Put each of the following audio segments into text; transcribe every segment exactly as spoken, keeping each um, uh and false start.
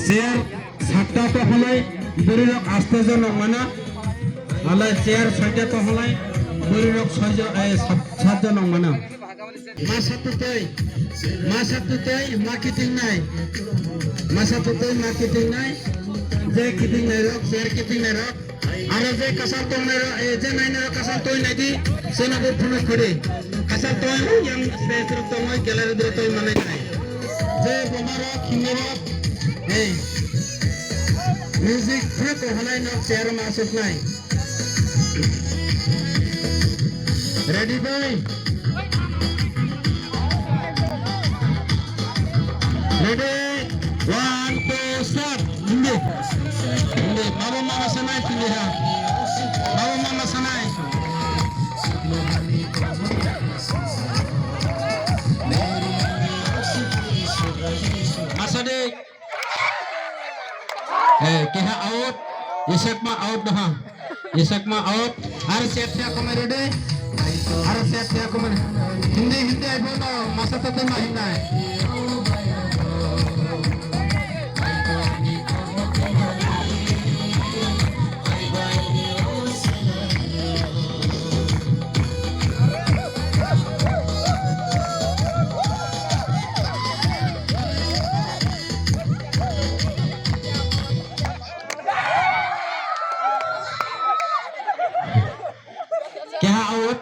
Chair satta to halai bwrwi rok asto jon nong mano. Halai chair soita to halai bwrwi rok soi jon, eh, sat, sat jon nong mano. Masa tutui, masa tutui, ma kiting nai. Masa tutui, ma kiting nai. Je kiting nai rok, chair kiting nai rok. Aro je kasal tongnai rok, eh, je nainai rok kasal tong nai di, seno bo phunuk khodi. Kasal tong yang stage rok tongoi gallery rok tong manai nai. Je boma rok, khimni rok, eh, music phunuk halai nok chair ma asuk nai. Ready, boy? Ready? One, two, start. Hindi. Hindi. Baba mama sanai, hindi ha. Baba mama sanai. Masa de. Eh, keha out, Isakma out doha. Isakma out. Ar set ya komai rode. Ar set ya komai. Hindi, hindi ai bono, masa tete ma hindai. Keha out.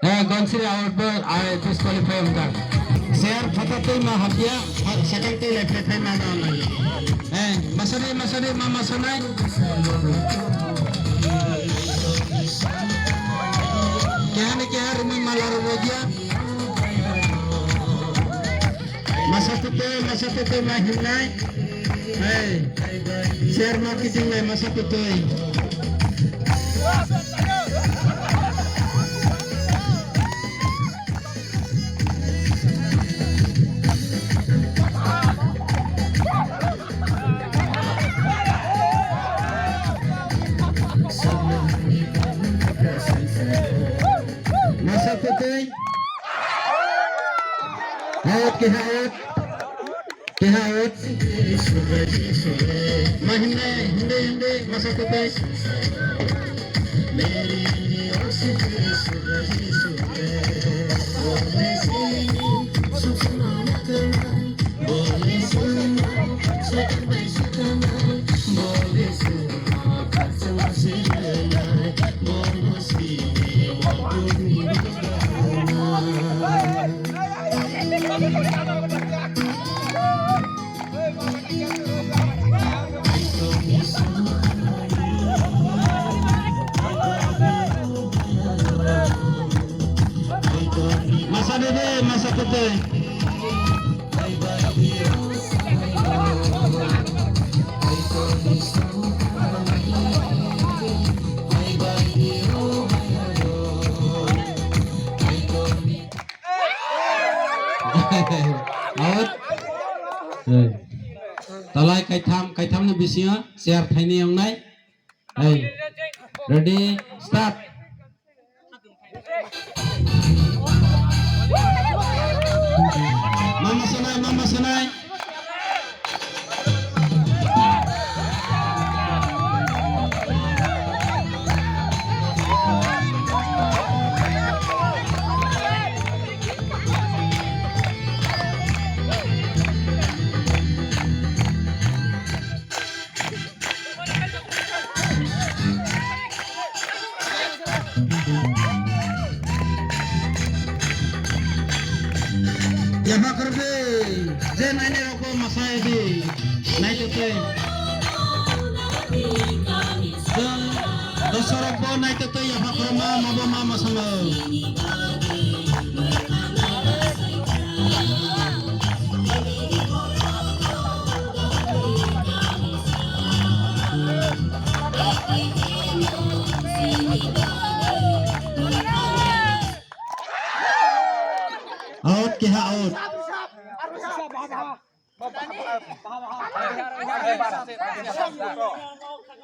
Eh, Gonsri out bo, ai disqualify wngkha. Chair phatatwi ma hapya, second twi lai phai phai ma ma nai. Eh, masari, masari, ma masanai. Keha ni keha rumi mala rogya. Masa tete, masa tete ma himnai. Hey, chair ma kiting nai masa tete. Masa tete. Out, keha out. Keha out. Ma himne, himde, himde, masa tete. Masa dede, masa tete. Out. Talai kaitham, kaitham ni bisingo chair thaini wngnai. Hey, ready, start. Mama sanai, mama sanai. Yapha khoroknwi je nainai rokbo masa edi naitotwi. Chwng dosorokbo naitotwi yapha khorokma mabo ma masango. Out, keha out.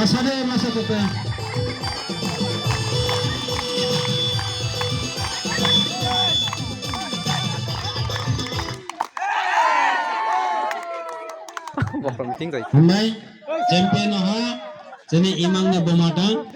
Masa de, masa kope. Borok meeting jai. Hambai, champion oha, chini imang ni bomatang.